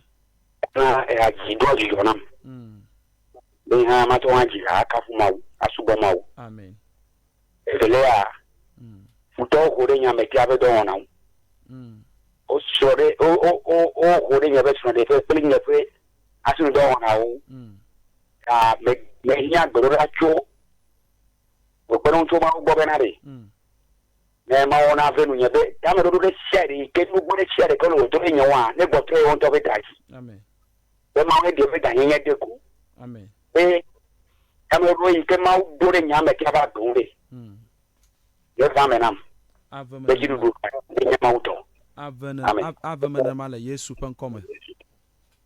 S5: Na eha dzi doa dzidzɔ nam. Be hã matsɔ hã dzi ha akafu Mawu, asubɔ Mawu.
S1: Amen.
S5: Evelia, futɔwo ho ɖe nye ametia ƒe dɔwɔna ŋu. Wosrɔ̃ ɖe wo wo wo woho ɖe nye ƒe srɔ̃ɖeƒe kple nye ƒe asinudɔwɔnawo ŋu. Ta me mehiã gbeɖoɖa tso kpekpeɖeŋu tso Mawu gbɔ bena ɖe ne Mawu nave nunye be tameɖoɖo ɖe sia ɖe yi ke nugbo ɖe sia ɖe ke le wòdo ɖe nye ŋua ne gbɔtrɔ ye wo ŋutɔ ƒe ta dzi.
S1: Amen.
S5: Be Mawu neɖe eƒe gãnyenye de go.
S1: Amen.
S5: Be tameɖoɖo yi ke Mawu ɖo ɖe nye ametia ƒe agbe ŋu ɖe neva eme nam.
S1: Ave me
S5: Be dziɖuɖu nenye Mawu tɔ.
S1: Ave ne
S5: Amen.
S1: ave me nenema le Yesu ƒe ŋkɔ me.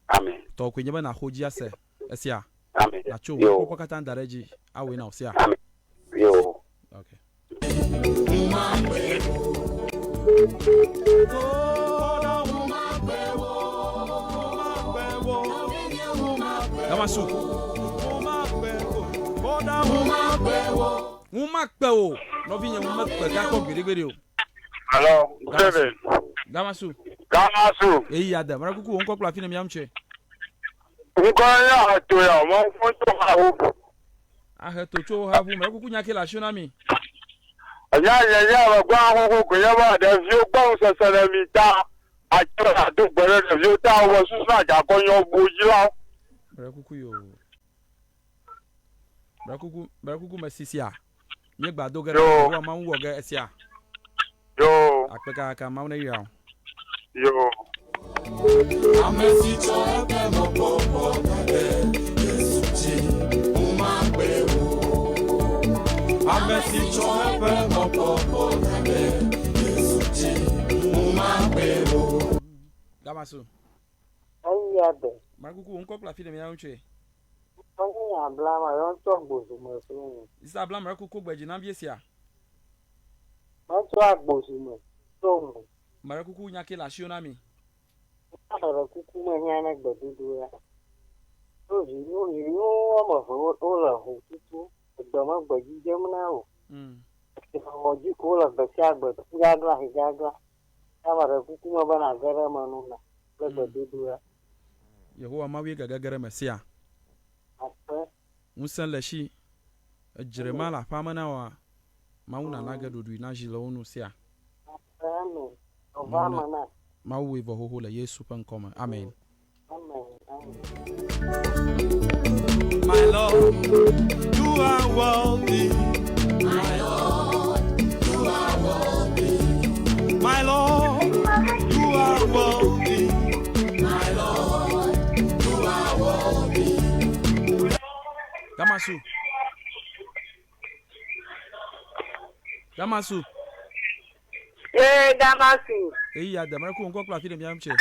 S5: Amen.
S1: Tɔwò koe nye be nàxɔ dzi ase esia.
S5: Amen.
S1: Nàtso wò
S5: Yo.
S1: mɔkpɔkpɔ katã da ɖe edzi awɔe na wò sia.
S5: Amen. Yo.
S1: Okay. Damasu. Ŋu makpe o. Nɔvinye ŋu mekpe gakpɔ gbeɖegbeɖe o.
S3: Hello, David.
S1: Damasu.
S3: Damasu.
S1: Eyi ya de. Mara kuku wo ŋkɔ kple afi ne miam tse.
S3: Ŋkɔ ya ato ya mo fún tó ha wo.
S1: Ahe to tso ha ʋu. Mara kuku nya ke le asiwò na mi.
S3: Nya nye nye ame gbɔ ahoho ko nye be ɖeviwo gbɔ ŋusese ɖe mi ta atsɔ ado gbe ɖe ɖeviwo ta wo susu adzakɔ nyɔ bu dzi la.
S1: Mara kuku yo. Mara kuku mara kuku me sisia. Míegba do ge ɖe
S3: Yo.
S1: Yehowa Mawu wɔ ge esia.
S3: Yo.
S1: Akpe kaka Mawu ne yra o.
S3: Yo.
S7: Ame si tsɔ eƒe mɔkpɔkpɔ da ɖe Yesu dzi, ŋu makpe wò. Ame si tsɔ eƒe mɔkpɔkpɔ da ɖe Yesu dzi, ŋu makpe wò.
S1: Damasu.
S2: Eyi ya de.
S1: Mara kuku wo ŋkɔ kple afi ne miam tse.
S2: Ŋkɔ nye Ablama yɔ tso Agbozume funu.
S1: Sisa Abla mara kuku gbe dzi na vie sia.
S2: Metso Agbozume to me.
S1: Mara kuku nya ke le asiwò na mi.
S2: Ame kuku mehiã ne gbedodo ya. Nu vi nu viwo woame eve wole ʋu tutu. Egbe me gbe dzi dzem na wo. Wɔ dzi ko wole gbe sia gbe gagla hi gagla. Ame ɖe kuku me be nage ɖe eme nu na kple gbedodo ya.
S1: Yehowa Mawu ye gage ge ɖe me sia.
S2: Akpe.
S1: Ŋusẽ le si. Edzre ma le aƒea me na woa. Mawu nana ge ɖoɖoe na zi le wo nu sia.
S2: Akpe amen. Eva me na.
S1: Mawu wɔe vɔ xoxo le Yesu ƒe ŋkɔ me. Amen.
S2: Amen. Amen.
S7: My Lord, you are worthy. My Lord, you are worthy. My Lord, you are worthy. My Lord, you are worthy.
S1: Damasu. Damasu.
S6: Ee, Damasu.
S1: Eyi ya de mɛrɛ ku ŋkɔ kple afi ɖe mía ŋutse.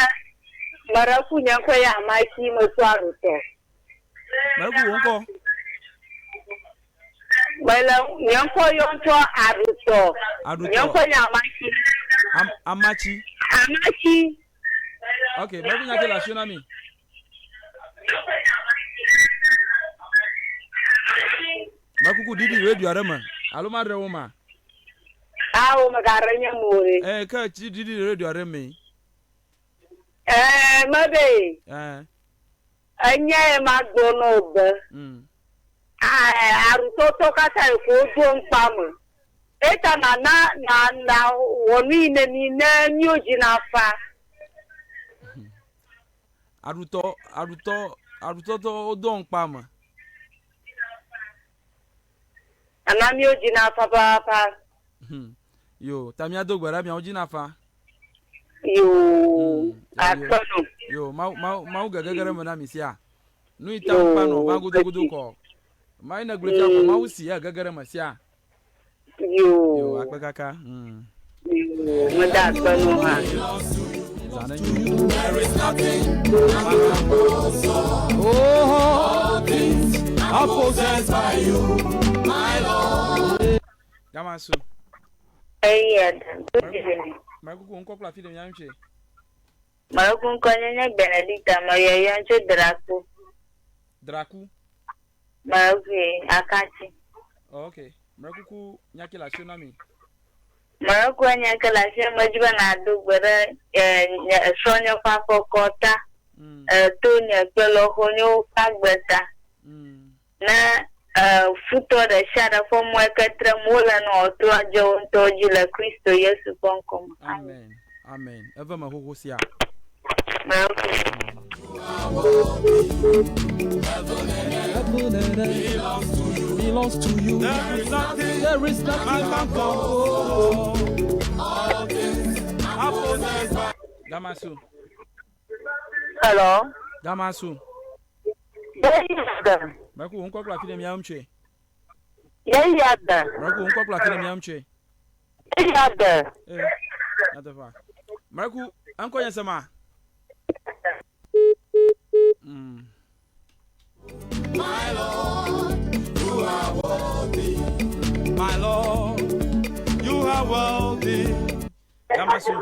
S6: Mɛrɛ ku nye ŋkɔ ya amasi me so arutɔ.
S1: Mɛrɛ ku wò ŋkɔ.
S6: Mele nye ŋkɔ yɔ ŋutɔ arutɔ.
S1: Arutɔ.
S6: Nye ŋkɔ nye amasi.
S1: Am amatsi.
S6: Amasi.
S1: Ok, mɛrɛ ku nya ke le asi na mi. Mɛrɛ kuku ɖiɖi radio aɖe me alo ma ɖe wo ma.
S6: Awo megaɖe nye mo ɖe.
S1: Ee, ke tsi ɖiɖi radio aɖe mee.
S6: Ɛɛ, mebe.
S1: Ɛɛ.
S6: Enye ma gblɔ na wò be. Arutɔtɔ katã yi ko wodo ŋkpa me. Eta na na na na wɔ nu yi ne mi ne míwo dzi nafa.
S1: Arutɔ arutɔ arutɔtɔ wodo ŋkpa me.
S6: Nana míwo dzi nafa papaapa.
S1: Yo, ta míado gbe ɖa miawo dzi nafa.
S6: Yo, akpe nɔ.
S1: Yo, mawu mawu mawu gege ɖe me na mi sia. Nu yi ta ŋkpa nɔ va godogodo kɔ. Mayi ne gblɔ fia kɔ mawu si ya gege ɖe me sia.
S6: Yo.
S1: Yo, akpe kaka.
S6: Yo, meda akpe nɔ hã.
S1: Zã ne nyo.
S7: There is nothing I can boast of. Oh, all things are possessed by you, my Lord.
S1: Damasu.
S6: Eyi da. Good evening.
S1: Mɛrɛ kuku ŋkɔ kple afi ɖe mía ŋutse.
S6: Mɛrɛ ku ŋkɔ nye nye Benedicta meyɔyɔ tso Draku.
S1: Draku.
S6: Mɛrɛ ku ye Akatsi.
S1: Oh, ok. Mɛrɛ kuku nya ke le asi na mi.
S6: Mɛrɛ ku nye ke le asi me dzi be nado gbe ɖe nye srɔ̃nye ƒe afɔkɔ ta. To nye kple lɔƒonyewo ƒe agbe ta. Ne futɔ ɖe sia ɖe ƒe mɔ ke trem wole nɔ wòatrɔ adze wo ŋutɔwo dzi le Kristo Yesu ƒe ŋkɔ me.
S1: Amen. Amen. Eve me xoxo sia.
S6: Mɛrɛ ku.
S7: Belongs to you. There is nothing, there is nothing I can boast of. All things are possessed by
S1: Damasu.
S6: Hello.
S1: Damasu.
S6: Yeyi da.
S1: Mɛrɛ ku ŋkɔ kple afi ɖe mía ŋutse.
S6: Yeyi da.
S1: Mɛrɛ ku ŋkɔ kple afi ɖe mía ŋutse.
S6: Yeyi da.
S1: Ee, nyateƒea. Mɛrɛ ku ŋkɔ nye sema.
S7: My Lord, you are worthy. My Lord, you are worthy.
S1: Damasu.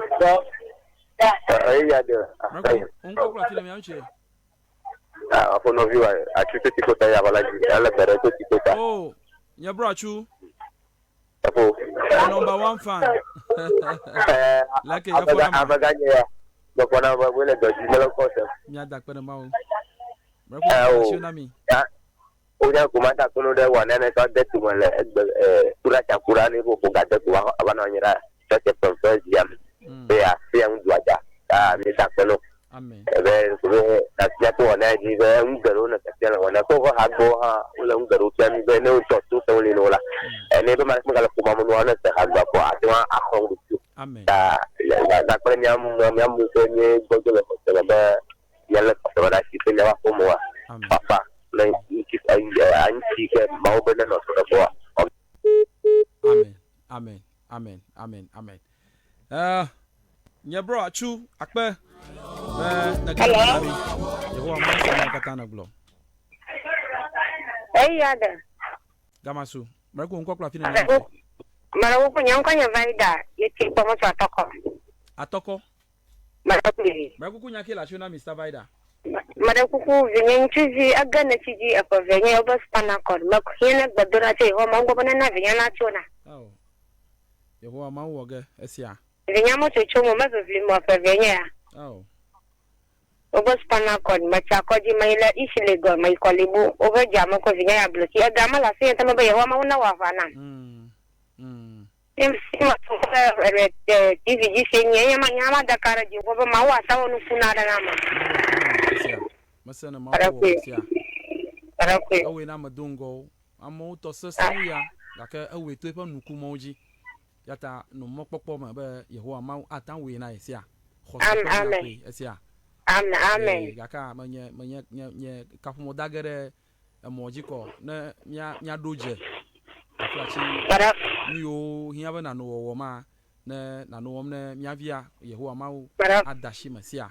S5: Eyi ya de.
S1: Mɛrɛ ku ŋkɔ kple afi ɖe mía ŋutse.
S5: Afɔnɔvi wa atsu to tikota ya wala dzi ale bɛrɛ to tikota.
S1: Oh, nye bro atsu.
S5: Ɛfo.
S1: The number one fan. Lake ya fɔ na ma.
S5: Amega nye ya. Gbɔgbɔ na be wole dɔ dzi mele kɔ sem.
S1: Mía da kpe ɖe Mawu. Mɛrɛ ku asi na mi.
S5: Ya. Wonya ko ma da kono ɖe wɔ nene tɔ de tume le egbe kura tsa kura ne ƒoƒo gade ko ava nɔ anyi ɖa tsɔtse ƒe zia me. Be asi ya ŋu du adza. Ta mi da kpe no.
S1: Amen.
S5: Ebe be asia to wɔna dzi be ŋu geɖewo ne kasia le wɔna ko ƒe hagbewo hã wole ŋu geɖewo fia mi be ne wotsɔ to se wole no la. Ene be ma megale ƒomea me nua ne se hagbea ko ate ŋu axɔ ŋu
S1: Amen.
S5: Ta gakple miamu ke mie gbɔdzɔ le xɔse me be míalé xɔse me ɖe asi ke míava ƒome wa.
S1: Amen.
S5: Fafa le ŋuti aŋuti ke Mawu be nenɔ srɔ̃ gbɔa.
S1: Amen. Amen. Amen. Amen. Amen. Nye bro atsu akpe be nege ɖe me na mi. Yehowa Mawu se nyawo katã negblɔ.
S4: Eyi ya de.
S1: Damasu. Mɛrɛ ku ŋkɔ kple afi ɖe mía ŋutse.
S4: Mɛrɛ ku nye ŋkɔ nye Vaida yeti kpɔ motso atɔkɔ.
S1: Atɔkɔ.
S4: Mɛrɛ ku ye.
S1: Mɛrɛ kuku nya ke le asi na Mr. Vaida.
S4: Mɛrɛ kuku vinye ŋutsuvi ege ne tsi dzi eƒe ve nye wobe spinal cord. Me hiã ne gbedoɖa tso Yehowa Mawu gbɔ be nena vinya natso na.
S1: Oh. Yehowa Mawu wɔ ge esia.
S4: Vinya metsotso mo meʋiʋli mo eƒe ve nye ya.
S1: Oh.
S4: Wobe spinal cord metsi akɔdzi meyi le East Lagos meyi Kɔlibu wobe dza me ko vinya ya bloki ega mele asi nye tame be Yehowa Mawu ne wɔ aʋa nam.
S6: TV dzi se nye eye ma nya ma daka ɖe dzi be Mawu asa wɔ nuku na ɖe na me.
S1: Mese ne Mawu wɔ sia. Ewɔe na ame do ŋgɔwo. Amewo tɔ sesẽ wu ya gake ewɔe to eƒe nukumɔwo dzi. Ya ta nɔ mɔkpɔkpɔ me be Yehowa Mawu ate ŋu awɔe na ye sia. Xɔse ƒe nya koe esia.
S6: Amen. Amen.
S1: Gake menye menye nye nye kaƒomɔ dage ɖe emɔ dzi kɔ ne mía míaɖo dze afi nu yiwo hiã be nànɔ wɔwɔ ma ne nànɔ wɔm ne mía via Yehowa Mawu ade asi me sia.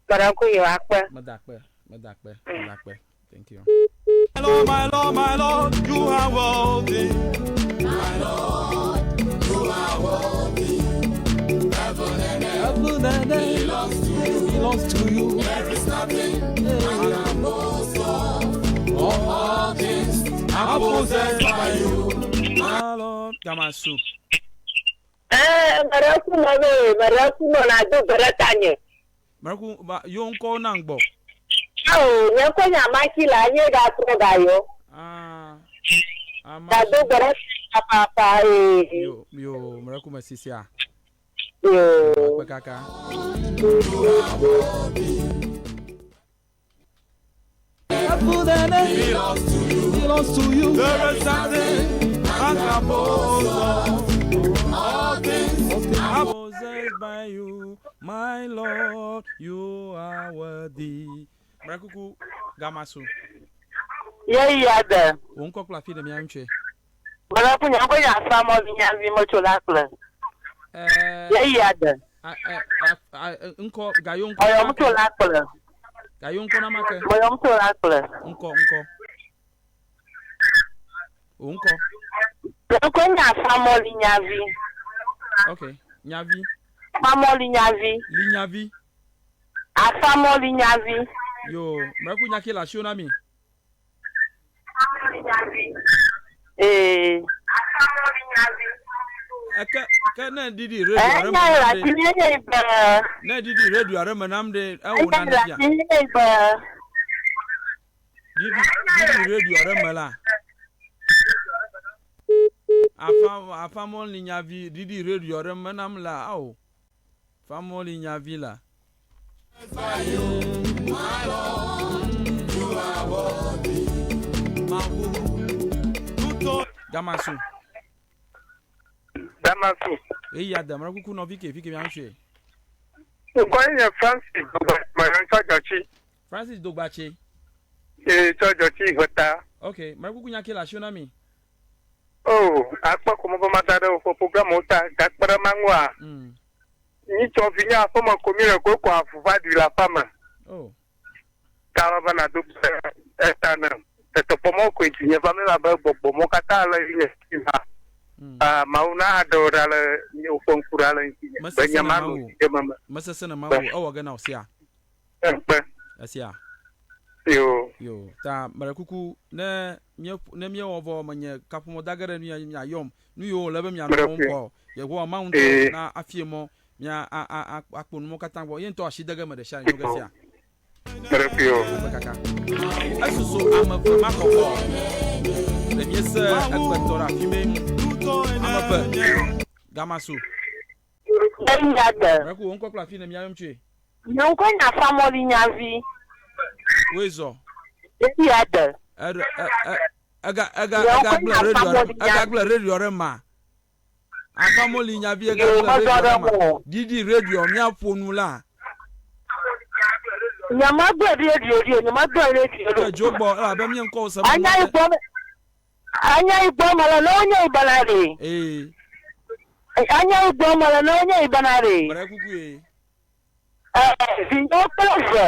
S1: Meda akpe, meda akpe, meda akpe. Thank you.
S7: My Lord, my Lord, my Lord, you are worthy. My Lord, you are worthy. Heaven and earth belongs to you.
S1: Belongs to you.
S7: There is nothing I can boast of. All things are possessed by you.
S1: My Lord, Gamasu.
S6: Ee, meɖe ku me be meɖe ku me na do gbe ɖe tanye.
S1: Meɖe ku ba yo ŋkɔ na ŋgbɔ.
S6: Awo, nye ŋkɔ nye Amasi la, nye gatrɔ gayɔ.
S1: Ah, Amasi.
S6: Ga do gbe ɖe papa ee.
S1: Yo, yo, meɖe ku me sisia.
S6: Yo.
S1: Akpe kaka.
S7: Belongs to you.
S1: Belongs to you.
S7: There is nothing I can boast of. All things
S1: are possessed by you, my Lord. You are worthy. Mrekuku Gamasu.
S6: Ye ya de.
S1: Wò ŋkɔ kple afi ɖe mía ŋutsue.
S6: Meɖe ku nye ŋkɔ nye Afamɔvi nyavi metso la kple.
S1: Ɛɛ.
S6: Ye ya de.
S1: Ŋkɔ gayo ŋkɔ.
S6: Meyɔm tso la kple.
S1: Gayo ŋkɔ na ma ke.
S6: Meyɔm tso la kple.
S1: Ŋkɔ ŋkɔ. Wò ŋkɔ.
S6: Nye ŋkɔ nye Afamɔli nyavi.
S1: Ok, nyavi.
S6: Afamɔli nyavi.
S1: Linyavi.
S6: Afamɔli nyavi.
S1: Yo, mrekuku nya ke le asiwò na mi.
S6: Ee.
S1: Eke ke ne ɖiɖi radio aɖe me
S6: Enya yi le
S1: nam
S6: asi
S1: ɖe.
S6: nye nye be.
S1: Ne ɖiɖi radio aɖe me nam ɖe ewɔ
S6: Enya yi
S1: nane
S6: le
S1: fia.
S6: asi nye nye be.
S1: Ɖiɖi ɖiɖi radio aɖe me la. Afa afamɔli nyavi ɖiɖi radio aɖe me nam la ao. Famɔli nyavi la.
S7: My Lord, you are worthy.
S1: Gamasu.
S3: Damasu.
S1: Eyi ya de mrekuku nɔvi ke fi ke mía ŋutsue.
S3: Ŋkɔ nye Francis Dogba meyɔ tsɔdzɔtsi.
S1: Francis Dogbatse.
S3: Ee tsɔdzɔtsi ʋeta.
S1: Ok, mrekuku nya ke le asiwò na mi.
S3: O akpɔ ko me be mada ɖe woƒe programwo ta gakpe ɖe ma ŋua. Nyitsɔ vi nye aƒeme ko mi le ko ko avu va ɖui le aƒea me.
S1: Oh.
S3: Ta me be nado gbe eta ne. Tetekpɔmɔwo koe dzinye va mi la be gbɔgbɔmɔ katã le nye si ha. Ah, Mawu na aɖewo ɖa le nye woƒe ŋku ɖa le ŋutinye. Be
S1: Mesesẽ
S3: nye
S1: na
S3: manɔ
S1: Mawu.
S3: dzidzeme me.
S1: Mesesẽ na Mawu. Ewɔ ge na wò sia.
S3: Ekpe.
S1: Esia.
S3: Yo.
S1: Yo. Ta meɖe kuku ne mía ne míewɔ vɔ menye kaƒomɔ dage ɖe mía miayɔm. Nu yiwo wòle be mianɔ
S3: Meɖe
S1: wɔm
S3: kuku.
S1: kɔ. Yehowa Mawu ŋutɔ
S3: Ee.
S1: na afie mɔ mía a a a akpo numɔ katã gbɔ. Ye ŋutɔ asi de ge me ɖe sia ɖe nyo ge sia.
S3: Meɖe kuku yo.
S1: Akpe kaka. Esusu ame eve makɔkɔ. Le míese egbetɔ ɖe afi mɛ. Ame eve. Gamasu.
S6: Eyi ya de.
S1: Meɖe kuku wò ŋkɔ kple afi ne míayɔm tsoe.
S6: Nye ŋkɔ nye Afamɔli nyavi.
S1: Woe zɔ.
S6: Eyi ya de.
S1: Eɖe e e ega ega
S6: Nye
S1: ega
S6: ŋkɔ
S1: gblẽ
S6: nye
S1: radio aɖe
S6: Afamɔli
S1: ega
S6: nyavi.
S1: gblẽ radio aɖe ma. Afamɔli nyavi ega
S6: Yo,
S1: gblẽ
S6: mezɔ
S1: radio
S6: ɖe
S1: aɖe ma.
S6: ŋu.
S1: Ɖiɖi radio míaƒo nu la.
S6: Nye megblẽ radio ɖi o, nye megblẽ radio ɖo.
S1: Ke dzo gbɔ elabe mía ŋkɔ se
S6: Anya yi gbɔ me. Anya yi gbɔ me le ne wonye yi bana ɖe.
S1: Ee.
S6: Anya yi gbɔ me le ne wonye yi bana ɖe.
S1: Meɖe kuku ye.
S6: Ee, vinyewo kple ve.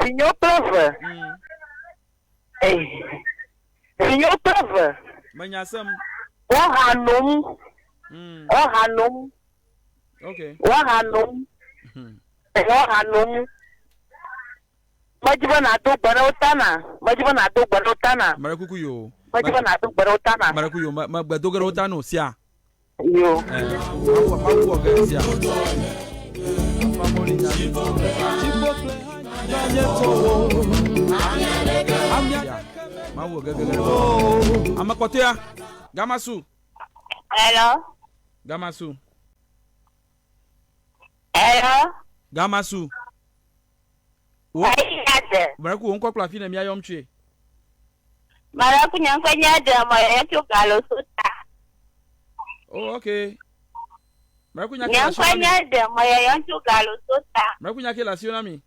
S6: Vinyewo kple ve. Ee. Vinyewo kple ve.
S1: Menya sem.
S6: Woha nom. Woha nom.
S1: Ok.
S6: Woha nom. Woha nom. Medzi be nàdo gbe ɖe wo tana. Medzi be nàdo gbe ɖe wo tana.
S1: Meɖe kuku yo.
S6: Medzi be nàdo gbe ɖe wo tana.
S1: Meɖe kuku yo. Me me gbe do ge ɖe wo ta no sia.
S6: Yo.
S1: Ee. Mawu Mawu wɔ ge sia. Afamɔli nyavi. Sia. Mawu wɔ ge ge ge ɖe wo. Ame kpɔtɔea. Gamasu.
S6: Hello.
S1: Gamasu.
S6: Hello.
S1: Gamasu.
S6: Wo. Ayi ade.
S1: Mreku wo ŋkɔ kple afi ne mía yɔm tsoe.
S6: Mreku nye ŋkɔe nye Ade meyɔm tso Galosota.
S1: Oh, okay. Mreku nya ke
S6: Nye
S1: le asiwò
S6: ŋkɔe
S1: na mi.
S6: nye Ade meyɔm tso Galosota.
S1: Mreku nya ke le asiwò na mi.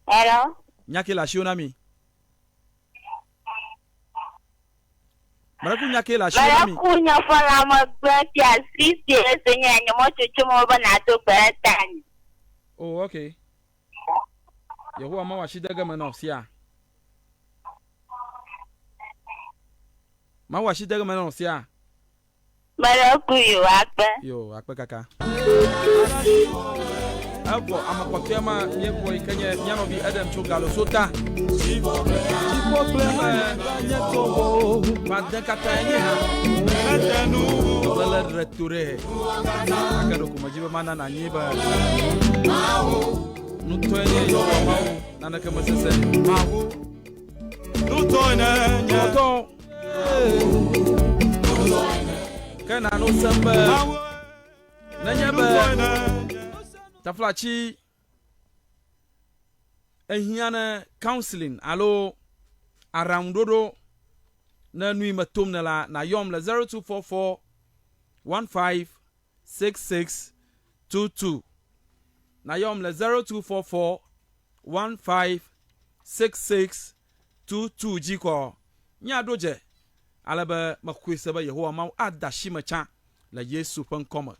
S6: Hello.
S1: Nya ke le asiwò na mi. Mreku nya ke le asiwò na mi.
S6: Mreku nye ƒe lãmegblẽ fia sisi esi nye nye mɔtsotso me be nàdo gbe ɖe tanye.
S1: Oh, okay. Yehowa Mawu asi de ge me nɔ sia. Mawu asi de ge me nɔ sia.
S6: Mele ku yo akpe.
S1: Yo akpe kaka. Evɔ ame kpɔtɔe ma míekpɔ yi ke nye mía nɔvi Edem tso Galosota.
S7: Dziƒo kple anyigba nye tɔwò.
S1: Ƒe ade katã nye hã. Dɔléle ɖe to ɖe. Gake ɖeko medzi be mana nànyi be nutɔe nye Yehowa Mawu, naneke mesesẽ.
S7: Nutɔe nenye.
S1: Nutɔ. Ke nano sem be nenye be taflatsi ehiã ne counseling alo aɖaŋuɖoɖo ne nui me tom ne la, nàyɔm le 0244 15 66 22. Nàyɔm le 0244 15 66 22 dzi kɔ. Míaɖo dze ale be mexɔe se be Yehowa Mawu ade asi me tsã le Yesu ƒe ŋkɔ me.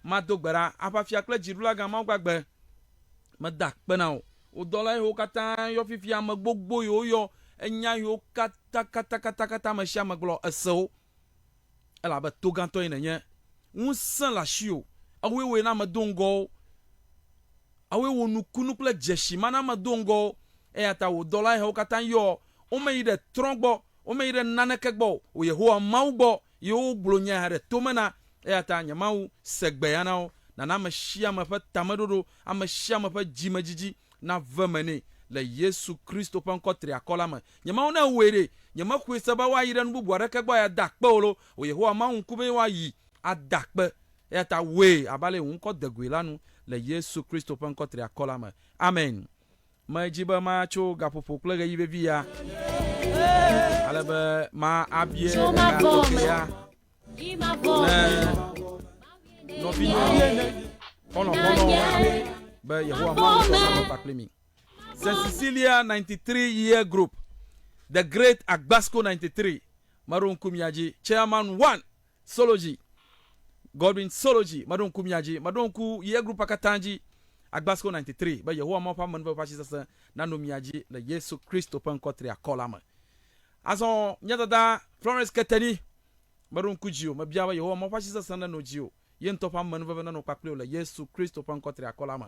S1: Mado gbe ɖa, Aʋafia kple Dziɖulagã Mawu gbagbe, meda akpe na wò. Wò dɔla yiwo katã yɔ fifia, ame gbogbo yiwo yɔ enya yiwo katã katakatakata ame sia ame gblɔ, èse wo. Elabe togãtɔe nènye. Ŋusẽ le asiwò. Ewòe wɔe na ame do ŋgɔwo. Ewòe wɔ nukunu kple dzesi ma na ame do ŋgɔwo. Eya ta wò dɔla yiwo katã yɔ, womeyi ɖe trɔ̃ gbɔ, womeyi ɖe naneke gbɔ o, wò Yehowa Mawu gbɔ ye wogblɔ nya ya ɖe tome na. Eya ta nye Mawu, se gbe ya na wo, nàna ame sia ame ƒe tameɖoɖo, ame sia ame ƒe dzimedzidzi nave eme nɛ le Yesu Kristo ƒe ŋkɔ triakɔ la me. Nye Mawu, ne èwɔe ɖe, nyemexɔe se be woayi ɖe nu bubu aɖeke gbɔ aya da akpe o lo. O Yehowa Mawu, ŋku be woayi ada akpe. Eya ta wɔe abe ale wò ŋkɔ de goe la nu le Yesu Kristo ƒe ŋkɔ triakɔ la me. Amen. Medzi be matso gaƒoƒo kple ɣeyiɣi vevi ya ale be ma abie ega tɔxɛ ya ne nɔvinyewo xɔlɔ̃xɔlɔ̃wo be Yehowa Mawu ŋutɔ nanɔ kpakpli mi. St. Cecilia 93 Year Group, The Great Agbasco 93, meɖo ŋku mia dzi, Chairman 1, Sology, Godwin Sology, meɖo ŋku mia dzi, meɖo ŋku Year Group-a katã dzi, Agbasco 93, be Yehowa Mawu ƒe amenuveve ƒe asi sesẽ nano mia dzi le Yesu Kristo ƒe ŋkɔ triakɔ la me. Azɔ mía dada Florence Keteni, meɖo ŋku dziwò, mebia be Yehowa Mawu ƒe asi sesẽ neno dziwò, ye ŋutɔ ƒe amenuveve nenɔ kpakpli wò le Yesu Kristo ƒe ŋkɔ triakɔ la me.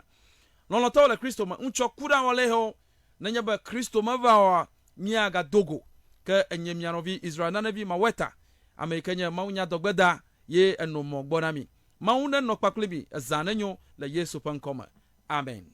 S1: Lɔlɔ̃tɔwo le Kristo me, ŋutsɔ ku ɖe awɔlɛhɛwo, nenye be Kristo meva oa, míagado go. Ke enye mia nɔvi Israel Nanevi Maweta, ame yi ke nye mawunyadɔgbeda ye eno mɔ gbɔ na mi. Mawu nenɔ kpakpli mi, ezã nenyo le Yesu ƒe ŋkɔ me. Amen.